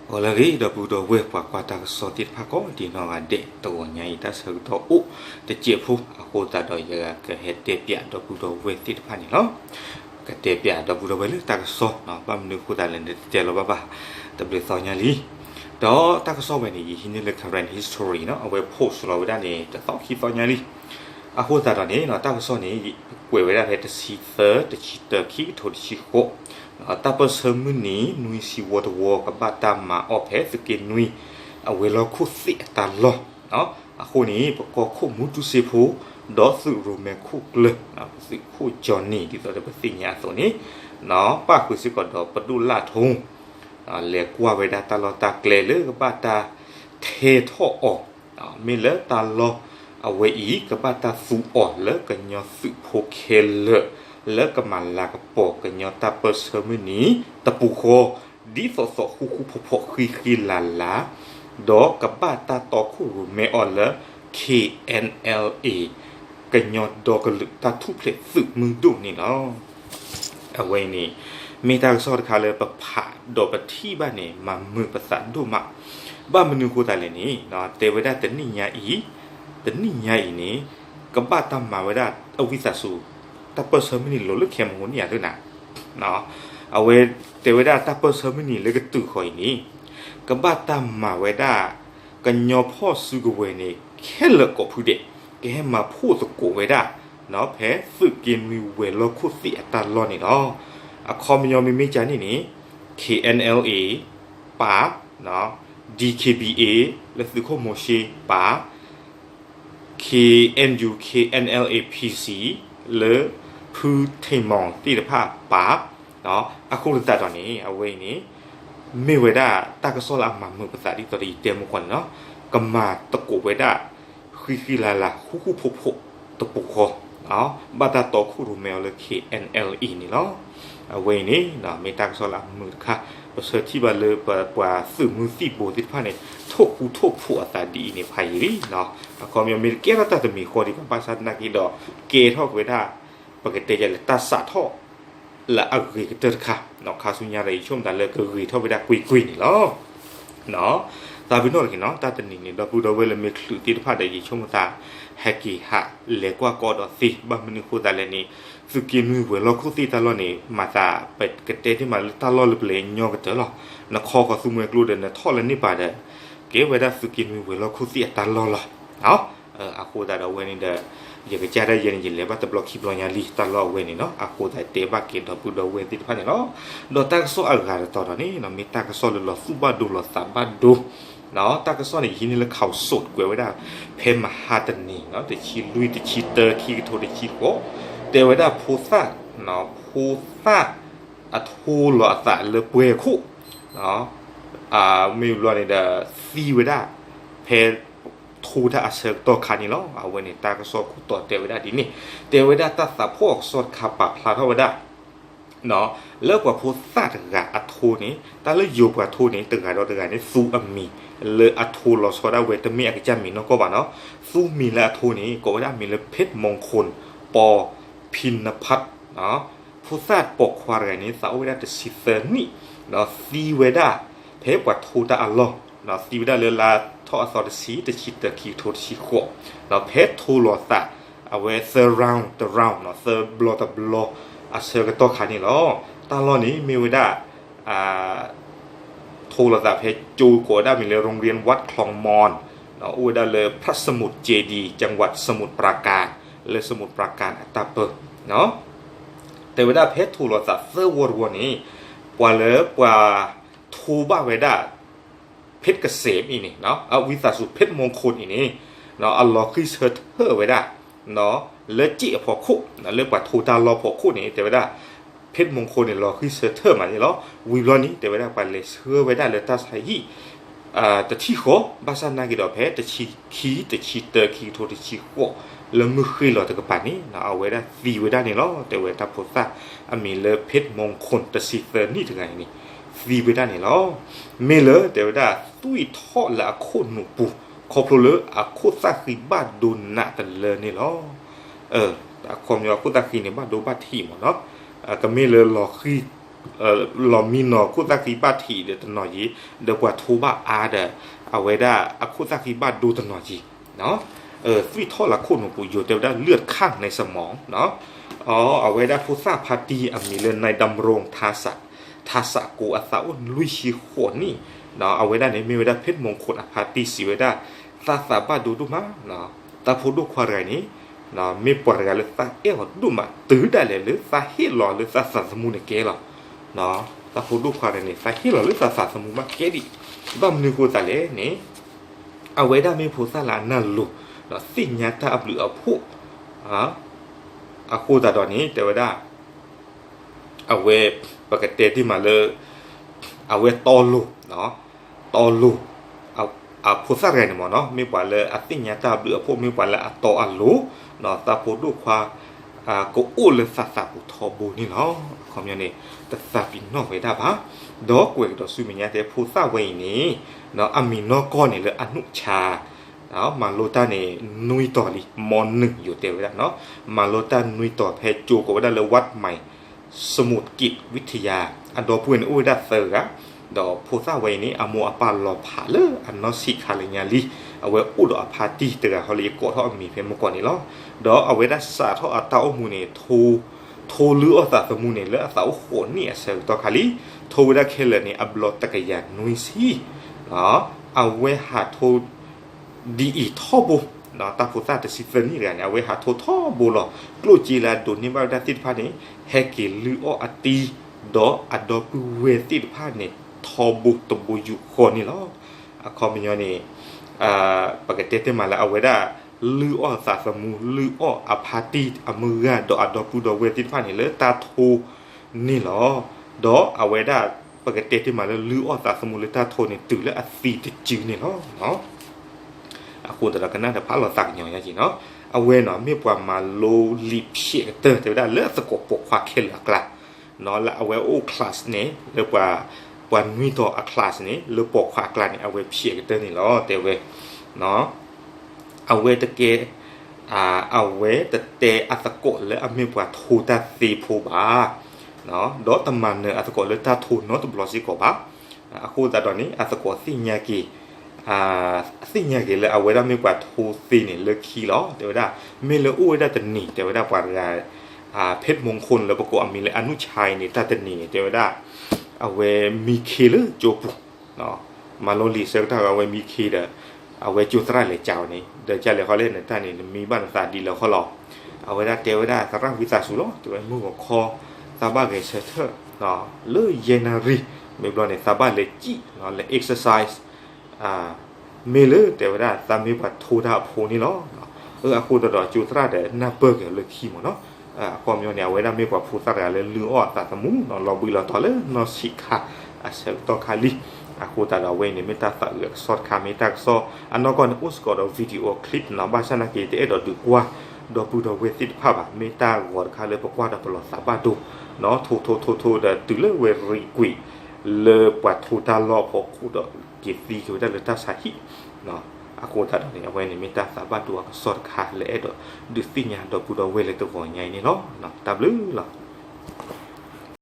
ဂီၤလၢအဂ့ၤ ဒီပုၢ်ဒီဝဲၢ်ပှၤကွၢ်တၢ်ကစီၣ်သ့ၣ်တဖၣ်ကိးဒံးနီၢ်ဂၤဒဲး, တဂီၤညါအံၤ တၢ်ဆၢကတီၢ်အိၣ်တစဲးဖိအဃိသတးဒီး ယကဟဲတဲပၠးဒီပုၢ်ဒီဝဲၢ်သ့ၣ်တဖၣ်န့ၣ်လီၤ. ကတဲပၠးဒီပုၢ်ဒီဝဲၢ်လၢတၢ်ကစီၣ် ဘၣ်မနုၤအဃိသတးလဲၣ်န့ၣ် တတဲလီၤဘၣ်ဘၣ် တဘျုးသီညါလံ. ဒီးတၢ်ကစီၣ်ဝဲန့ၣ် ယဟံးန့ၢ်လၢ Karen History နီၤ, အဝဲ post လီၤဝဲဒၣ်န့ၣ် တသီခံသီညါလံ. အဃိသတးဒီးန့ၣ် တၢ်ကစီၣ်န့ၣ် ကွဲးဝဲဒၣ်ဖဲတဆံသၢ တဆံတၢ ခံကထိတဆံဃိး, တၢ်ပၢၢ်ဆၢမုၢ်နံၤ နွံဆံဝီတဝီ ကဘၣ်တၢ်မၤအီၣ်ဖဲသုးက့နွံ အဝဲၤလီၢ်ခိၣ်သ့ၣ်အတၢ်လီၢ် အဃိန့ၣ် ပကီၢ်ခိၣ်မူတူစ့ဖိ ဒီးသုးရိၣ်မဲခိၣ်ကျၢၢ် ပသုးခိၣ် Johnny ဒ်သိးဒီးပသ့ၣ်ညါအသိးန့ၣ် ပၣ်ဃုာ်စ့ၢ်ကီးဒီးပဒိၣ်လၢ်ထိ လဲၤကွၢ်ဝဲဒၣ်တၢ်လီၢ်တၢ်ကျဲလၢကဘၣ်တၢ်ထဲးထီၣ်အီၤ မ့ၢ်လၢတၢ်လီၢ်အဝဲအံၤ ကဘၣ်တၢ်သူအီၤလၢကညီသုးဖိခဲလၢာ် လၢကမၤလၤကပီၤကညီတၢ်ပၢၢ်ဆၢမုၢ်နံၤတပူၤဃီ ဒ်သိးသိးဃူဃူဖိးဖိးဃံဃံလၤလၤ ဒီးကဘၣ်တၢ်တီခိၣ်ရိၣ်မဲအီၤလၢ K N L A ကညီဒီကလုာ်တၢ်ထူၣ်ဖျဲးသုးမုၢ်ဒိၣ်န့ၣ်လီၤ. အဝဲအံၤန့ၣ် မ့ၢ်တၢ်ကစီၣ်တခါလၢပဖးဒီးပထံၣ်ဘၣ်န့ၣ် မၤမုာ်ပသးဒိၣ်မး. ဘၣ်မနုၤအဃိသတးလဲၣ်န့ၣ် တဲဝဲဒၣ်တနံၣ်ညါအံၤ, တနံၣ်ညါအံၤန့ၣ် ကဘၣ်တၢ်မၤဝဲဒၣ်အဝံသးစူၤ တၢ်ပၢၢ်ဆၢမုၢ်နံၤလီၤလၢခဲမဟိန့ၣ်ဧါသ့ၣ်နၤ. အဝဲတဲဝဲဒၣ်တၢ်ပၢၢ်ဆၢမုၢ်နံၤလၢကတုၤဃီၤအံၤန့ၣ် ကဘၣ်တၢ်မၤဝဲဒၣ် ကညီဖီၣ်စုကဝဲၤန့ၣ် ခဲလၢာ်ကိးဖုဒဲး ကဟဲမၤဖှိၣ်သကိးဝဲဒၣ် ဖဲသုးက့နွံဝဲၤလီၢ်ခိၣ်သ့ၣ်အတၢ်လီၢ်န့ၣ်လီၤ. အခီပညီမ့မ့ၢ်ကန့ၣ်န့ၣ် K N L A ပာ်, D K B A လၢသုးခိၣ်မိၤၡ့ပာ် K N U K N L A P C လၢဖုထ့ၣ်မီၣ်သ့ၣ်တဖၣ်ပာ်, အဃိသတးဒီးန့ၣ် အဝဲအံၤန့ၣ် မ့ၢ်ဝဲဒၣ်တၢ်ကစီၣ်လၢအမၤမုာ်ပသးဒ်သိးဒီးယတဲမုၢ်ကီၢ်န့ၣ်လီၤ. ကမၤသကိးဝဲဒၣ် ဃံဃံလၤလၤ ဃူဃူဖိးဖိးတပူၤဃီ ဘၣ်တၢ်တီခိၣ်ရိၣ်မဲအီၤလၢ K N L A န့ၣ်လီၤ. အဝဲအံၤန့ၣ် မ့ၢ်တၢ်ကစီၣ်လၢအမုာ်တခါ, ပဆၢထံၣ်ဘၣ်လၢပပှၤသုးမုၢ်သံၣ်ဘိသ့ၣ်တဖၣ်န့ၣ် ထိၣ်ဃူထိၣ်ဖိးအသးဒ်အံၤန့ၣ်ဖးယံာ်လံ. အခီပညီမ့ၢ်တကဲထီၣ်တၢ်တမံၤဃီဒံးဘၣ် ဘၣ်ဆၣ်သနာ်က့ဒီး ကဲထီၣ်ဝဲဒၣ် ပကတဲယၤလၢတၢ်စးထီၣ် လၢအဂ့ၤကတၢၢ်တခါ, ခါဆူညါဒီး ယဆိကမိၣ်သးလၢကဂ့ၤထီၣ်ဝဲဒၣ်ကွ့ၢ်ကွ့ၢ်န့ၣ်လီၤ. သးပ့ၤနီၣ်တက့ၢ်နီၤ, တၢ်တနံၤန့ၣ် ဒီပုၢ်ဒီဝဲၢ်လၢမ့ၢ်ချုးသ့ၣ်တဖၣ်ဒီး ယဆိကမိၣ်သး ဟဲက့ၤဟးလဲၤကွၢ်ကီဒီးသ့, ဘၣ်မနုၤအဃိသတးလဲၣ်န့ၣ် သုးက့နွံဝဲၤလီၢ်ခိၣ်သ့ၣ်တၢ်လီၢ်န့ၣ် မၤသး ပကတဲသ့မးလၢတၢ်လီၢ်လၢပလဲၤညီကတၢၢ်လီၤ. နခီဃီၤသူမှဲကျိဒီး နထီၣ်လၢန့ၣ်ပၤဒီး ကဲဝဲဒၣ်သုးက့နွံဝဲၤလီၢ်ခိၣ်သ့ၣ်အတၢ်လီၢ်လီၤ. အဃိသတးဒီးအဝဲန့ၣ်ဒီး ယကစၢ်ဒၣ်ယဲန့ၣ် ယလဲၤဘၣ်တဘျီခံဘျီညါလံ တၢ်လီၢ်အဝဲန့ၣ်နီၤ, အဃိသတးတဲဘၣ်က့ၤဒီပုၢ်ဒီဝဲၢ်သ့ၣ်တဖၣ်န့ၣ်လီၤ. ဒီးတၢ်ကစီၣ်အဂၤတတီၤဒီးန့ၣ် မ့ၢ်တၢ်ကစီၣ်လၢလီၤသူၣ်ဘၣ်ဒိလီၤသးဘၣ်ဒိ, တၢ်ကစီၣ်န့ၣ် ယဟံးန့ၢ်လၢ Khaosod ကွဲးဝဲဒၣ် ဖဲမဟါတနံၤ တဆံလွံၢ် တဆံတၢ ခံကထိတဆံဃိး, တဲဝဲဒၣ်ဖိသၣ် ဖိသၣ် အထိလီၤအသးလၢပှဲၤခိၣ် မ့ၢ်ဘျီန့ၣ်ဒီး သံဝဲဒၣ် ဖဲ ထိတၢ်အဆၢကတီၢ်ခါန့ၣ်လီၤ. အဝဲန့ၣ် တၢ်ကစီၣ်ခိၣ်တီတဲဝဲဒၣ်ဒ်န့ၣ်, တဲဝဲဒၣ်တၢ်သးဖှီၣ်အကစီၣ်တခါပာ်ဖျါထီၣ်ဝဲဒၣ် လၢပှၤဖိသၣ်တဂၤအထိန့ၣ် တၢ်လၢယိၤပှၤထိန့ၣ် တဂၤဒီးတဂၤန့ၣ် သူအမံၤလၢအထိလီၤဆီဒၣ်ဝဲ တမ့ၢ်အကစၢ်မံၤနီၢ်ကီၢ်ဘၣ်နီၤ, သူမံၤလၢအထိန့ၣ် ကိးဝဲဒၣ်မံၤလၢ เพชรมงคล ပီၣ်ဖံနဖၣ် ဖိသၣ်ပိာ်ခွါတဂၤန့ၣ် သးအိၣ်ဝဲဒၣ်တဆံသၢနံၣ်, ဒီးသံဝဲဒၣ် ဖဲပှၤထိတၢ်အလီၢ်, သံဝဲဒၣ်လၢလါထီၣ်အသီတဆံ တဆံတၢ ခံကထိတဆံဃိး, ဒီးဖဲထိလီၤသး အဝဲသၢ round တ round သၢဘျီတဘျီ အဆၢကတီၢ်ခါန့ၣ်လီၤ. တၢ်လီၢ်န့ၣ်မ့ၢ်ဝဲဒၣ် ထိလီၤသးဖဲကၠိကိးဝဲဒၣ်မံၤလၢ โรงเรียนวัดคลองมอน အိၣ်ဝဲဒၣ်လၢ พระสมุทรเจดีย์ จังหวัดสมุทรปราการ လၢ สมุทรปราการ အတၢ်ပၢၢ် တဲဝဲဒၣ်ဖဲထိလီၤသးသၢဝီတဝီန့ၣ် ပှၤလၢပှၤထိဘၣ်ဝဲဒၣ် เพชรเกษม အံၤန့ၣ် အဝံသးစူၤ เพชรมงคล အံၤန့ၣ် အလီၤဃံၢ်ဆၢထၢၣ်ဝဲဒၣ် လၢစ့ၣ်အဖီခိၣ် လၢပှၤထိတၢ်လီၢ်ဖီခိၣ်န့ၣ် တဲဝဲဒၣ် เพชรมงคล န့ၣ် လီၤဃံၢ်ဆၢထၢၣ်မးန့ၣ်လီၤ. ဝံၤဘျီန့ၣ် တဲဝဲဒၣ်ပှၤလဲၤဆှၢဝဲဒၣ်လၢတၢ်ဆါဟံၣ် တထံၣ်ဃီ ဘၣ်ဆၣ်သနာ်က့ဒီး ဖဲတဆံခံ တဆံတၢ ခံကထိတဆံဃိး လၢမုၢ်ဃ့ၢ်လီၤတကပၤန့ၣ် အဝဲဒၣ်သံဝဲဒၣ်န့ၣ်လီၤ. တဲဝဲတၢ်ဖိသၣ်အမံၤလၢ เพชรมงคล တဆံသၢနံၣ်တဂၤအံၤန့ၣ် သံဝဲဒၣ်န့ၣ်လီၤ. မ့ၢ်လၢတဲဝဲဒၣ် သွံၣ်ထီၣ်လၢအခိၣ်နူာ်ပူၤ ခီဖျိလၢအခိၣ်သၣ်ဃံဘၣ်ဒိနးတလၢန့ၣ်လီၤ. အခီပညီအခိၣ်သၣ်ဃံန့ၣ် ဘၣ်ဒိဘၣ်ထံးမ့ၢ်နီၤ, ကမ့ၢ်လၢလီၤဃံၢ် လီၤမံနီၤခိၣ်သၣ်ဃံဘၣ်ထံးဒီးတနီၤယံၤ, ဒီးပှၤထိဘၣ်အါဒီး အဝဲဒၣ်အခိၣ်သၣ်ဃံဘၣ်ဒိတနီၤယံၤ, သွံၣ်ထီၣ်လၢခိၣ်နူာ်ပူၤယိၤတဲဝဲဒၣ်လၢၢ်ခၣ်န့ၣ်စမီၤ, အဝဲဒၣ်ဖိသၣ်ဖါတံၢ်အမံၤလၢ နၢၤဒၤမရိၣ် ထါစးကိ အသးအိၣ်လွံၢ်ဆံဃိးနံၣ်, အဝဲဒၣ်န့ၣ် မ့ၢ်ဝဲဒၣ်ဖ့ၣ်မူခိၣ်အဖါတံၢ်စံးဝဲဒၣ်, သးသးဘၣ်ဒိဒိၣ်မး, သးဖိဒိၣ်ခွါတဂၤန့ၣ် မ့ၢ်ပှၤတဂၤလၢသးအဲၣ်အီၤဒိၣ်မး တုၤဒၣ်လဲာ်လၢသးဟ့ၣ်လီၤလၢသးသးသမူန့ၣ်ကဲလီၤ. သးဖိဒိၣ်ခွါတဂၤန့ၣ် သးဟ့ၣ်လီၤလၢသးသးသမူမးကဲဒံး, ဘၣ်မနုၤဃိသးလဲၣ်န့ၣ် အဝဲဒၣ်မ့ၢ်ဖိသၣ်လၢအနၢ်လိၤ, သ့ၣ်ညါတၢ်အဘျုးအဖှိၣ် အဃိသတးဒီးန့ၣ် တဲဝဲဒၣ် အဝဲ ပကတဲတ့ၢ်မးလၢ အဝဲတီလိၤ, တီလိၤ အဖိသၣ်တဂၤန့ၣ်မ့ၢ်နီၤ, မ့ၢ်ပှၤလၢအသ့ၣ်ညါတၢ်ဘျုးအဖှိၣ် မ့ၢ်ပှၤလၢအတီအလိၤ, သးဖိဒိၣ်ခွါ ကအိၣ်လၢသးသးပူၤထီဘိန့ၣ်လီၤ. အခီပညီန့ၣ် တသးပ့ၤနီၣ်ဝဲဒၣ်ဘၣ်, ဒီးကွဲးကဒီးဆူမဲာ်ညါတဲ ဖိသၣ်ဝဲအံၤန့ၣ် အမံၤနီၢ်ကီၢ်န့ၣ်လၢအနုၢ်ဆါ မၤလိတၢ်န့ၣ် နွံတီၤလံ မနုၤယိၤတဲဝဲဒၣ်နီၤ, မၤလိတၢ်နွံတီၤ ဖဲကၠိကိးဝဲဒၣ်လၢ ဝးမၢၣ် စမူးကံးဝံထယါ, အဒီပုၢ်ဝဲၢ်န့ၣ်အိၣ်ဝဲဒၣ်သၢဂၤ, ဒီးဖိသၣ်ဝဲအံၤန့ၣ် အမိၢ်အပၢ်လီၤဖးလၢအနီၢ်ဆံးခါလၢညါလံ, အဝဲအိၣ်ဒီးအဖါတံၢ်တဂၤဟီလၢယကိးထီၣ်အမံၤဖဲမုၢ်ကီၢ်န့ၣ်လီၤ. ဒီးအဝဲဒၣ်စးထီၣ်အတၢ်အိၣ်မူန့ၣ် ထိ ထိလုၢ်အီၣ်သးသမူန့ၣ် လၢအသးအိၣ်ဃိးနံၣ်အဆၢကတီၢ်ခါလံ, ထိဝဲဒၣ်ခဲလၢာ်န့ၣ် အဘျီတကယၤနွံဆံ, အဝဲဟးထိ ဒ်အံၤထီဘိ, တၢ်ဖိသၣ်တဆံသၢနံၣ်တဂၤန့ၣ် အဝဲဟးထိထီဘိလီၤ. ကျိၣ်စ့လၢအဒိးန့ၢ်ဘၣ်ဝဲဒၣ်သ့ၣ်တဖၣ်န့ၣ် ဟဲက့ၤလုၢ်အီၣ်အတံၤ, ဒီးအဒီပုၢ်ဝဲၢ်သ့ၣ်တဖၣ်န့ၣ် ထီဘိတဘိယူၢ်ဃီန့ၣ်လီၤ. အခီပညီန့ၣ် ပကတဲတ့ၢ်မးလၢအဝဲဒၣ် လုၢ်အီၣ်သးသမူ လုၢ်အီၣ်အဖါတံၢ်အမုၢ်ဂၤ ဒီးအဒီပုၢ်ဒီဝဲၢ်သ့ၣ်တဖၣ်န့ၣ် လၢတၢ်ထိ န့ၣ်လီၤ. ဒီးအဝဲဒၣ် ပကတဲတ့ၢ်မးလၢလုၢ်အီၣ်သးသမူလၢတၢ်ထိန့ၣ် တုၤလၢအသံတစုန့ၣ်လီၤ. အဃိသတးဒီးကနၣ်တၢ်ဖးလီၤသးကညီၤညါက့ၤနီၤ, အဝဲနီၤ မ့ၢ်ပှၤမၤလိလံာ်ဖျဲးကတၢၢ် တဲဝဲဒၣ်လၢအသကိးပိာ်ခွါခဲလၢာ်အကျါ, လၢအဝဲအိၣ် class န့ၣ် လၢပှၤ ပှၤနွံတီၤအ class န့ၣ် လၢပိာ်ခွါအကျါန့ၣ် အဝဲဖျဲးကတၢၢ်န့ၣ်လီၤ တဲဝဲ အဝဲတကဲ အဝဲတတဲအသကိးလၢအမ့ၢ်ပှၤထိတၢ်သ့ဖိဘၣ်, ဒီးတမၤနၢၤအသကိးလၢတၢ်ထိနီတဘျီစ့ၢ်ကီးဘၣ်. အဃိသတးဒီးန့ၣ် အသကိးသ့ၣ်ညါက့ၤ သ့ၣ်ညါက့ၤလၢအဝဲဒၣ်မ့ၢ်ပှၤထိသ့န့ၣ်လၢခံလီၤ တဲဝဲဒၣ်, မ့ၢ်လၢအိၣ်ဝဲဒၣ်တနံၤ တဲဝဲဒၣ်ပှၤတဂၤ ဖ့ၣ်မူခိၣ်န့ၣ်လၢပကိးအမံၤလၢအနုၢ်ဆါအံၤန့ၣ် တၢ်တနံၤန့ၣ် တဲဝဲဒၣ် အဝဲမံခ့လၢကၠိပူၤ မၤလိလံာ်ဆၢကတီၢ်ဂၤဝဲမံခ့ဒီး အဝဲကၠိသရၣ်လဲၤကးဝဲန့ၣ် ဒီးကလဲၤခီလဲၣ်နတၢ်န့ၣ် နမံဘၣ်နသးဒ်လဲၣ်ခီလီၤ. အဝဲဒၣ်တဲဝဲဒၣ်သရၣ်ဝံသးစူၤလီၤ တဲဝဲမုၢ်ဂီၤခီ သးဘၣ်ဂဲၤဆၢထၢၣ် လၢယဲၢ်နၣ်ရံၣ် မ့ၢ်ဘျီန့ၣ် သးဘၣ်လဲၤကံၣ် လဲၤ exercise မ့ၢ်လၢတဲဝဲဒၣ်သးမ့ၢ်ပှၤထိတၢ်အဖိန့ၣ်လီၤ. အဃိသတးဒီးကၠိသရၣ်ဒီးနၢ်ပၢၢ်က့ၤအီၤလၢခံမ့ၢ်နီၤ. အခီပညီန့ၣ် အဝဲဒၣ်မ့ၢ်ပှၤဖိသၣ်တဂၤလၢလုၢ်အီၣ်အသးသမူ လီၤဘှံးလီၤတီၤလၢနီၢ်ဆံးခါအဆၢကတီၢ်ခါလံ. အဃိသတးဒီးအဝဲအံၤန့ၣ် မ့ၢ်တၢ်သးအုးအကစီၣ်တခါ မ့ၢ်တၢ်ကစီၣ် အနီၢ်ကီၢ်န့ၣ် အိၣ်စ့ၢ်ကီးဒီး video clip နီၤ ဘၣ်ဆၣ်နာ်က့ တအဲၣ်ဒိးဒုးကွၢ်ဒီပုၢ်ဒီဝဲၢ်သ့ၣ်တဖၣ်ဘၣ်. မ့ၢ်တၢ်ဂီၤတခါလၢပကွၢ်ဒီးပလီၤသးဘၣ်ဒိ နီၤထိထိထိထိဒီးတုၤလၢဝဲရံးကွံာ် လၢပှၤထိတၢ်လီၢ်အဖီခိၣ်ဒီးက့ၤသံက့ၤဝဲဒၣ်လၢတၢ်ဆါဟံၣ် အဃိသတးဒီးန့ၣ် အဝဲန့ၣ်မ့ၢ်တၢ်သးဘၣ်ဒိအကစီၣ်တခါလၢအဲၣ်ဒိးဒုးသ့ၣ်ညါဒီပုၢ်ဒီဝဲၢ်လၢတဂီၤညါအံၤန့ၣ်လီၤ. တၢ်ဘျုးလီၤ.